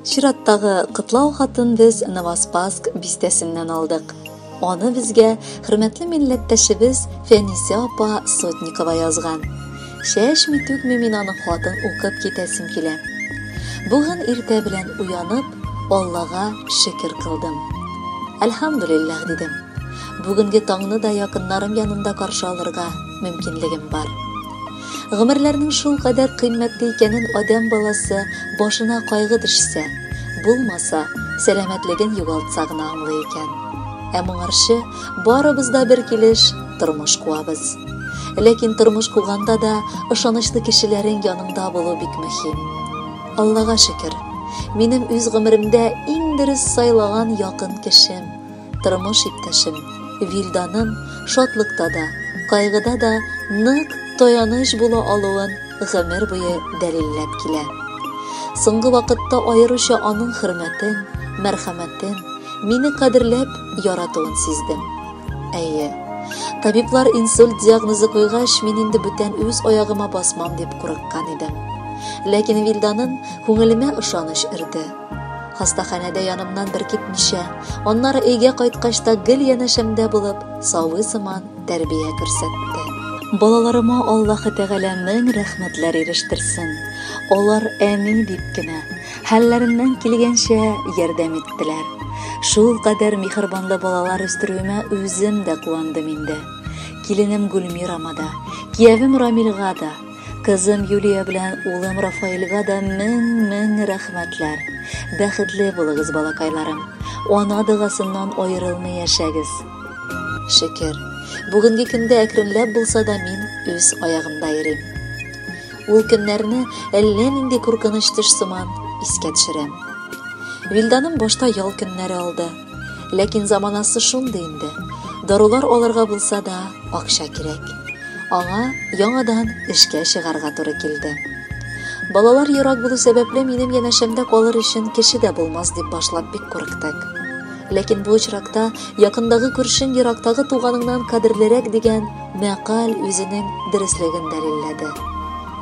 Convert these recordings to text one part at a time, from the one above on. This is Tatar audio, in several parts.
Чираттагы котлау хатын без Новоспасск бистәсеннән алдык. Аны безгә хөрмәтле милләттәшебез Фәнисә апа Сотникова язган. Чәчми түкми мин аның хатын укып китәсем килә. Бүген иртә белән уянып, Аллага шөкер кылдым. Әлхәмдулиллаһ дидем. Бүгенге таңны да якыннарым янында каршы алырга мөмкинлегем бар. Гомерләрнең шул кадәр кыйммәтле икәнен адәм баласы башына кайгы төшсә, булмаса, сәламәтлеген югалтса гына аңлый икән. Ә моңарчы барыбыз да бер килеш тормыш куабыз. Ләкин тормыш куганда да ышанычлы кешеләрең яныңда булу бик мөһим. Аллага шөкер, минем үз гомеремдә иң дөрес сайлаган якын кешем, Тормыш иптәшем Вилданым шатлыкта да, кайгыда да нык таяныч була алуын гомер буе дәлилләп килә. Соңгы вакытта аеруча аның хөрмәтен, мәрхәмәтен, мине кадерләп яратуын сиздем. Әйе, табиблар инсульт диагнозы куйгач, мин инде бүтән үз аягыма басмам дип курыккан идем. Ләкин Вилданым күңелемә ышаныч өрде. Хастаханәдә янымнан бер китмичә, аннары өйгә кайткач та гел янәшәмдә булып, сабый сыман тәрбия күрсәтте. Балаларыма Аллаһы Тәгалә мең рәхмәтләр ирештерсен. Алар әни дип кенә, хәлләреннән килгәнчә ярдәм иттеләр. Шул кадәр миһербанлы балалар үстерүемә үзем дә куандым инде. Киленем Гөлмирама да, киявем Рамилгә да, Кызым Юлия белән улым Рафаэльгә дә мең-мең рәхмәтләр. Бәхетле булыгыз, балакайларым. Ана догасыннан аерылмый яшәгез. Шөкер, бүгенге көндә әкренләп булса да мин үз аягымда йөрим. Ул көннәрне әллә нинди куркыныч төш сыман искә төшерәм. Вилданым башта ял көннәре алды. Ләкин заманасы шундый инде. Дарулар алырга булса да, акча кирәк. Аңа яңадан эшкә чыгарга туры килде. Балалар ерак булу сәбәпле минем янәшәмдә калыр өчен кеше дә булмас дип башлап бик курыктык. Ләкин бу очракта якындагы күршең ерактагы туганыңнан кадерлерәк дигән мәкаль үзенең дөреслеген дәлилләде.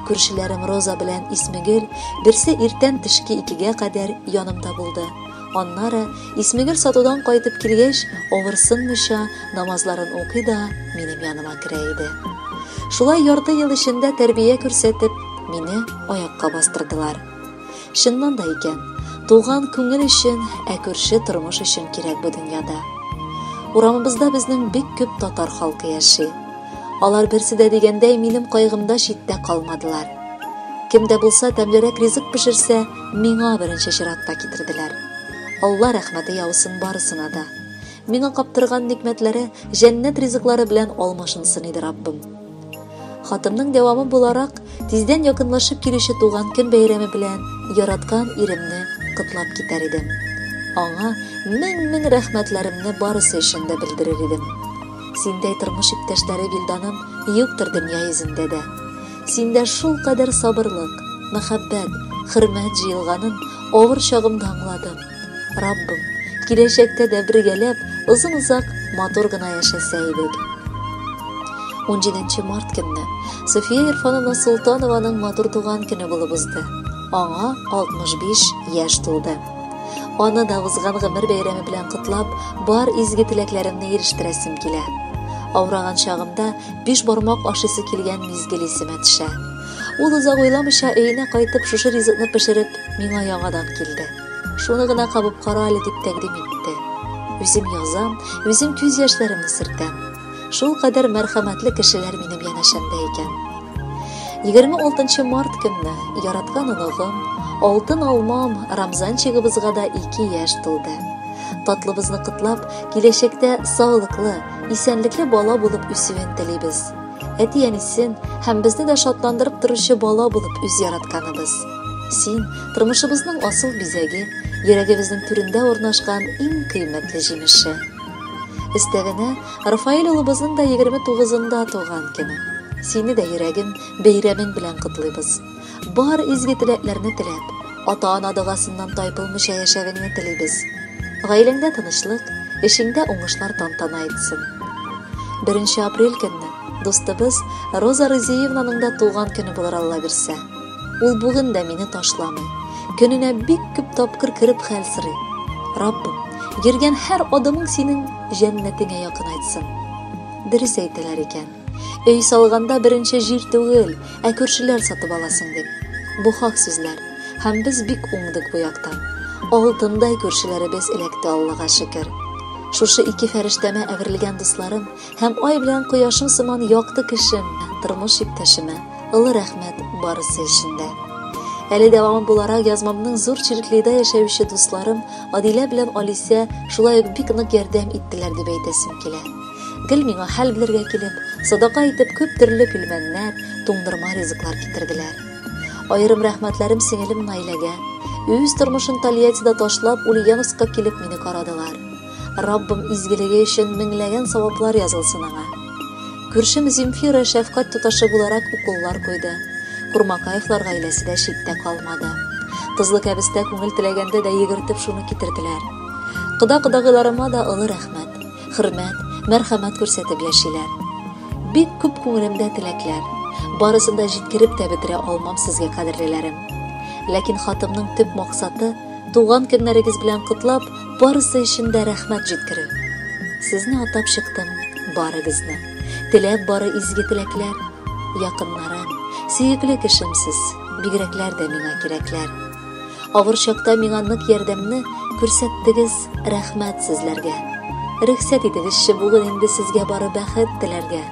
Күршеләрем Роза белән Исмегөл берсе иртән төшке икегә кадәр янымда булды. Аннары, Исмегөл сатудан кайтып килгәч, авырсынмыйча намазларын укый да минем яныма керә иде. Шулай ярты ел эчендә тәрбия күрсәтеп, мине аякка бастырдылар. Чыннан да икән, туган күңел өчен, ә күрше тормыш өчен кирәк бу дөньяда. Урамыбызда безнең бик күп татар халкы яши. Алар берсе дә дигәндәй минем кайгымда читтә калмадылар. Кем дә булса тәмлерәк ризык пешерсә, миңа беренче чиратта китерделәр. Алла рәхмәте яусын барысына да. Миңа каптырган никмәтләре җәннәт ризыклары белән алмашынсын иде Раббым. Хатымның дәвамы буларак, тиздән якынлашып килүче туган көн бәйрәме белән яраткан иремне котлап китәр идем. Аңа мең-мең рәхмәтләремне барысы өчен дә белдерер идем. Синдәй тормыш иптәшләре Вилданым юктыр дөнья йөзендә дә. Синдә шулкадәр сабырлык, мәхәббәт, хөрмәт җыелганын авыр чагымда аңладым. Раббым, киләчәктә дә бергәләп, озын-озак матур гына яшәсә идек. 17 март көнне София Ирфановна Султанованың матур туган көне булып узды. Аңа 65 яшь тулды. Аны да узган гомер бәйрәме белән котлап, бар изге теләкләремне ирештерәсем килә. Авыраган чагымда биш бармак ашыйсы килгән мизгел исемә төшә. Ул озак уйламыйча өенә кайтып шушы ризыкны пешереп, миңа яңадан килде. Шуны гына кабып кара әле дип тәкъдим итте. Үзем язам, үзем күз яшьләремне сөртәм. Шул кадәр мәрхәмәтле кешеләр минем янәшәмдә икән. 26 март көнне яраткан оныгым, алтын алмам Рамзанчигыбызга да 2 яшь тулды. Татлыбызны котлап, киләчәктә саулыклы, исәнлекле бала булып үсүен телибез. Әти-әнисен һәм безне дә шатландырып торучы бала булып үз яратканыбыз. Син, тормышыбызның асыл бизәге, йөрәгебезнең түрендә урнашкан иң кыйммәтле җимеше. Өстәвенә, Рафаэль улыбызның да 29-ында туган көне. Сине дә йөрәгем бәйрәмең белән котлыйбыз. Бар изге теләкләрне теләп, ата-ана догасыннан тайпылмыйча яшәвеңне телибез. Гаиләңдә тынычлык, эшеңдә уңышлар тантана итсен. 1 апрель көнне дустыбыз Роза Рызиевнаның да туган көне булыр Алла бирсә. Ул бүген дә мине ташламый. Көненә бик күп тапкыр кереп хәл сорый. Раббым, йөргән һәр адымың синең җәннәтеңә якынайтсын. Дөрес әйтәләр икән. Өй салганда беренче җир түгел, ә күршеләр сатып аласың дип. Бу хак сүзләр. Һәм без бик уңдык бу яктан. Алтындай күршеләребез эләкте Аллага шөкер. Шушы ике фәрештәмә әверелгән дусларым һәм ай белән кояшым сыман якты кешем, тормыш иптәшемә олы рәхмәт барысы өчен дә. Әле дәвамы буларак язмамның Зур Чиреклида яшәүче дусларым Адилә белән Алисә шулай ук бик нык ярдәм иттеләр дип әйтәсем килә. Гел миңа хәл белергә килеп, садака итеп күп төрле пилмәннәр, туңдырма ризыклар китерделәр. Аерым рәхмәтләрем сеңелем Наиләгә. Үз тормышын Тольяттида ташлап, Ульяновскка килеп мине карадылар. Раббым изгелеге өчен меңләгән саваплар язылсын аңа. Күршем Земфира шәфкать туташы буларак уколлар куйды. Курмакаевлар гаиләсе дә читтә калмады. Тозлы кәбестә күңел теләгәндә дә йөгертеп шуны китерделәр. Кода-кодагыйларыма да олы рәхмәт, хөрмәт, мәрхәмәт күрсәтеп яшиләр. Бик күп күңелемдә теләкләр. Барысын да җиткереп тә бетерә алмам сезгә, кадерлеләрем. Ләкин хатымның төп максаты, туган көннәрегез белән котлап, барысы өчен дә рәхмәт җиткерү. Сезне атап чыктым, барыгызны. Теләп бары изге теләкләр. Якыннарым, сөекле кешем сез, бигрәкләр дә миңа кирәкләр. Авыр чакта миңа нык ярдәмне күрсәттегез, рәхмәт сезләргә. Рөхсәт итегезче бүген инде сезгә бары бәхет теләргә.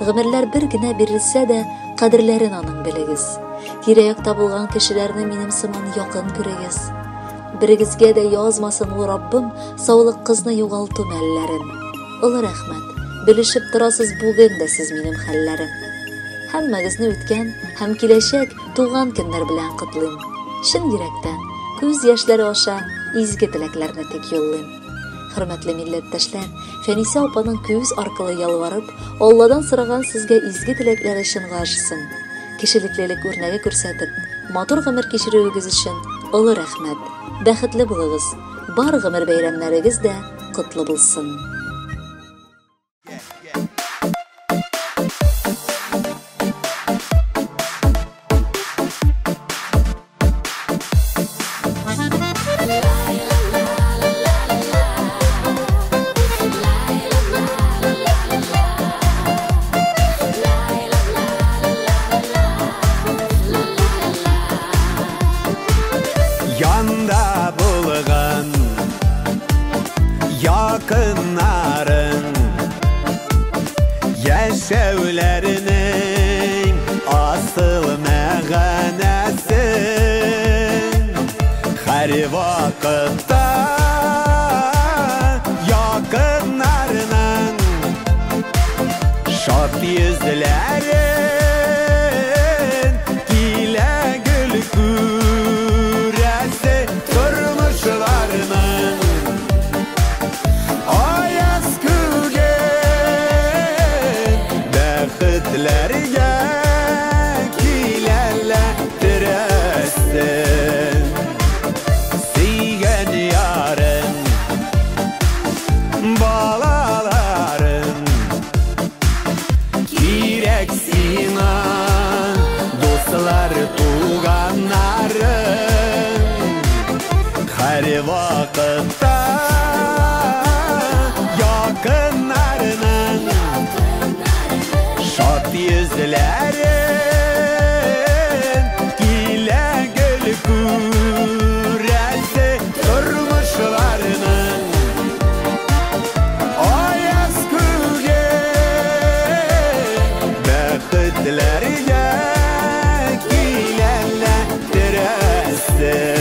Гомерләр бер генә бирелсә дә, кадерләрен аның белегез. Тирә-якта булган кешеләрне минем сыман якын күрегез. Берегезгә дә язмасын ул Раббым саулык кызны югалту мәлләрен. Олы рәхмәт, белешеп торасыз бүген дә сез минем хәлләрем. Һәммәгезне үткән һәм киләчәк туган көннәр белән котлыйм. Чын йөрәктән, күз яшьләре аша изге теләкләрне тик юллыйм. Хөрмәтле милләттәшләр, Фәнисә апаның күз аркылы ялварып, Алладан сораган сезгә изге теләкләре чынга ашсын. Кешелеклелек үрнәге күрсәтеп, матур гомер кичерүегез өчен олы рәхмәт. Бәхетле булыгыз. Бар гомер бәйрәмнәрегез дә котлы булсын. Янда булган якыннарың яшәүләренең асыл мәгънәсен һәр вакытта якыннарының шат йөзләрен килә гөл күрәсе тормышларының аяз күген бәхетләргә киләләр терәсен. Сөйгән ярың, балаларың кирәк сиңа, дуслар, туганнарың һәр вакытта якыннарының шат йөзләрен килә гел күрәсе тормышларының аяз күген бәхетләргә киләләр терәсен.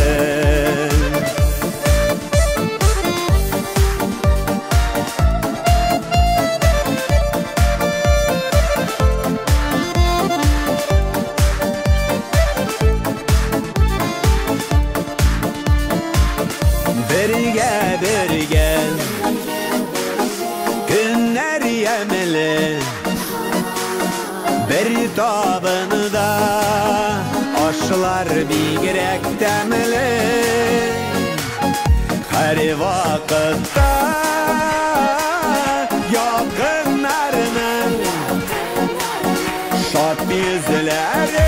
Бергә бергә көннәр ямьле, бер табында ашлар бигрәк тәмле. Һәр вакытта якыннарының шат йөзләрен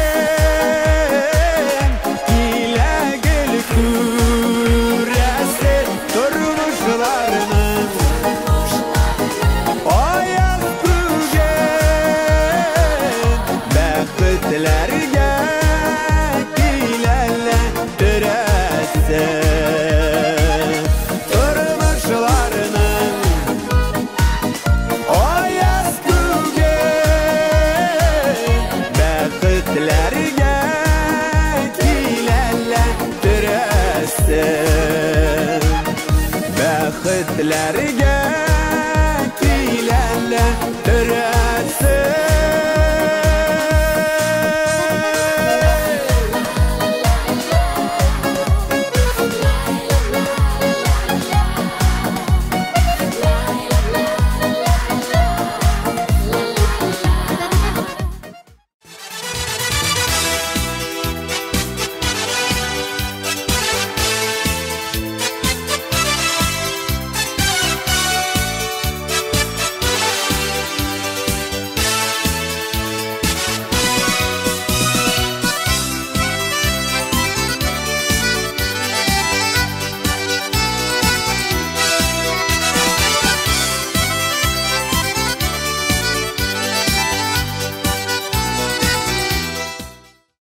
Егетләргә.